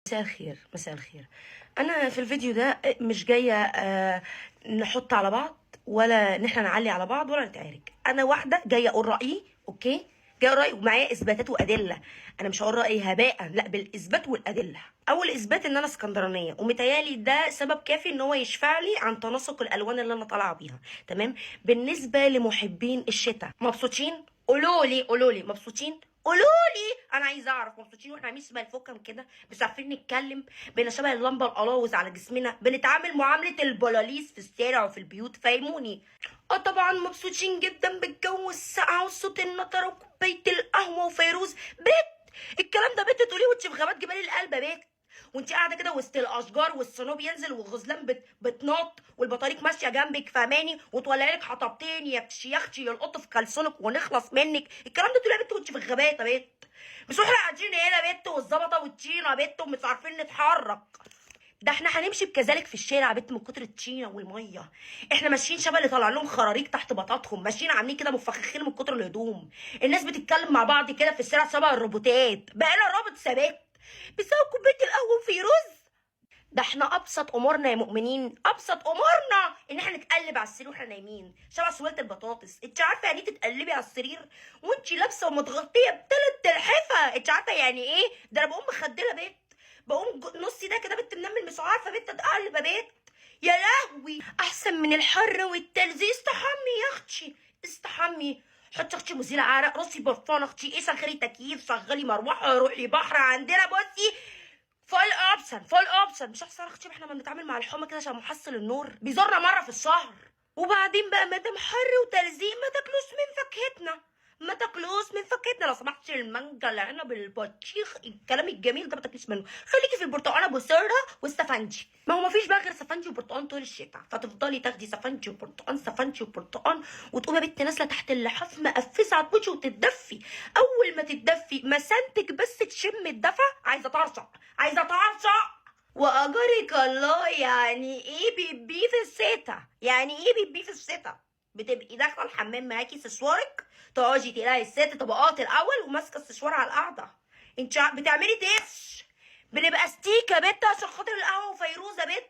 مساء الخير، مساء الخير. انا في الفيديو ده مش جاية نحط على بعض ولا ان احنا نعلي على بعض ولا نتعارك. انا واحدة جاية اقول رايي، okay؟ جاية اقول رايي ومعايا اثباتات وادلة. انا مش هقول رايي هباء، لا، بالاثبات والادلة. اول اثبات ان انا اسكندرانيه، ومتهيألي ده سبب كافي ان هو يشفع لي عن تناسق الالوان اللي انا طالعه بيها. تمام. بالنسبة لمحبين الشتاء، مبسوطين؟ قولوا لي، قولوا لي مبسوطين؟ قولوا لي، انا عايزه اعرف مبسوطين واحنا عاملين شبه الفكم كده، مش عارفين نتكلم، بقينا شبه اللمبة القلاوز على جسمنا، بنتعامل معاملة البلاليس في الشارع وفي البيوت، فاهموني؟ اه طبعا مبسوطين جدا بالجو الساقعه وصوت النطره وكوبايه القهوة وفيروز. بيت الكلام ده بيت تقوليه وانت في غابات جبال القلب بيت، وانت قاعدة كده وسط الاشجار والصنوب ينزل والغزلان بتنط والبطاريق ماشية جنبك، فهماني؟ وتولع لك حطبتين يا يختي يلقطوا في كلسونك ونخلص منك. الكلام ده تقوليه يا بنت وانت في الغابات يا بنت، مش واحنا قاعدين هنا يا بنت والظبطه والطينه يا بنت ومش عارفين نتحرك. ده احنا هنمشي بكذلك في الشارع يا بنت من كتر الطينه والمية. احنا ماشيين شبه اللي طالع لهم خراريج تحت بطاطهم، ماشيين عاملين كده مفخخين من كتر الهدوم. الناس بتتكلم مع بعض كده في الشارع شبه الروبوتات، بقينا رابط ثبات بسبب كوباية القهوة وفيروز. ده احنا ابسط امورنا يا مؤمنين، ابسط امورنا ان احنا نتقلب على السرير واحنا نايمين شبه سويله البطاطس. انت عارفه يعني ايه تتقلبي على السرير وانت لابسه ومتغطيه بتلات تلحفه؟ انت عارفه يعني ايه؟ ده انا بقوم مخدله بيت، بقوم نصي ده كده بنت منمل، مش عارفه بنت اتقلب يا بيت. يا لهوي، احسن من الحر والتلزيق. استحمي يا اختي، استحمي، حطي اختي مزيل عرق، رصي برفان اختي، ايه، شغلي تكييف، شغلي مروحة، روحي بحر عندنا. بصي full option، full option. مش احسن اختي احنا ما بنتعامل مع الحمى كده عشان محصل النور بيزورنا مرة في الشهر. وبعدين بقى ما دام حر وتلزيق ما تاكلوش من فاكهتنا، ما تاكلوش من فاكهتنا لو سمحتي. المانجا، العنب، البطيخ، الكلام الجميل ده ما تاكليش منه. خليكي في البرتقانه ابو سره والسفنجي. ما هو ما فيش بقى غير سفنجي وبرتقان طول الشتاء، فتفضلي تاخدي سفنجي وبرتقان، سفنجي وبرتقان، وتقومي يا بنت نازله تحت اللحاف مقفزه على وشك وتتدفي. اول ما تتدفي مسانتك بس تشم الدفا، عايزه ترشق، عايزه ترشق. واجرك الله، يعني ايه بيبي في الشتا؟ يعني ايه بيبي في الشتا؟ بتبقي داخله الحمام معاكي سشوارك، تقعدي تقلعي الست طبقات الاول وماسكه السشوار على القعدة. انت بتعملي دش، بنبقى ستيكه بنت عشان خاطر القهوة وفيروزه بنت،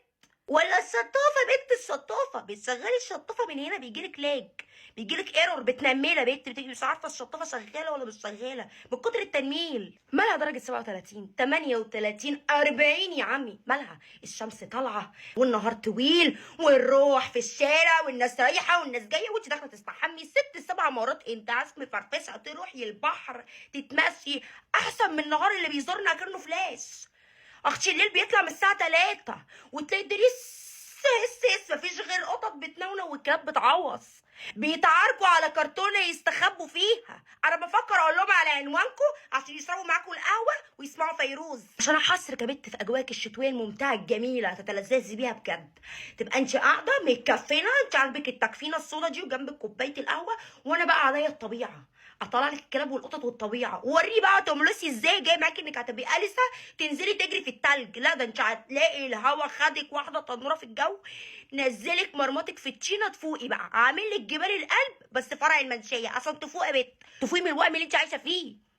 ولا الشطافه بنت. الشطافه بتشغلي الشطافه من هنا بيجيلك lag، بيجيلك error، بتنمله بنت، بتبقي مش عارفه الشطافه شغالة ولا مش شغالة من كتر التنميل. مالها درجه 37 38 40 يا عمي؟ مالها؟ الشمس طالعه والنهار طويل والروح في الشارع والناس رايحة والناس جاية، وانت داخله تستحمي 6 7 مرات، انت عايز مفرفشه تروحي البحر تتمشي، احسن من النهار اللي بيزورنا كأنه فلاش. اختي الليل بيطلع من الساعة 3 وتلاقي الدنيا اس اس، مفيش غير قطط بتنونو والكلاب بتعوص، بيتعاركوا على كرتونة يستخبوا فيها. انا بفكر اقول لهم على عنوانكم عشان يشربوا معاكم القهوة ويسمعوا فيروز. عشان احصرك يا بت في اجواك الشتوية الممتعة الجميلة تتلذذي بيها بجد. تبقى انت قاعدة متكفنه، انت عندك التكفينه السودا دي وجنبك كوباية القهوة، وانا بقى عليا الطبيعة، اطلع لك الكلاب والقطط والطبيعة، ووريني بقى تملسي ازاي. جاي معاكي انك هتبقي ألسه تنزلي تجري في التلج؟ لا، ده انت هتلاقي الهوا خدك واحدة تنوره في الجو، نزلك مرمطك في التشينه، تفوقي بقى عامل لك جبال القلب بس فرع المنشيه عشان تفوقي يا بت، تفوقي من الوهم اللي انت عايشه فيه.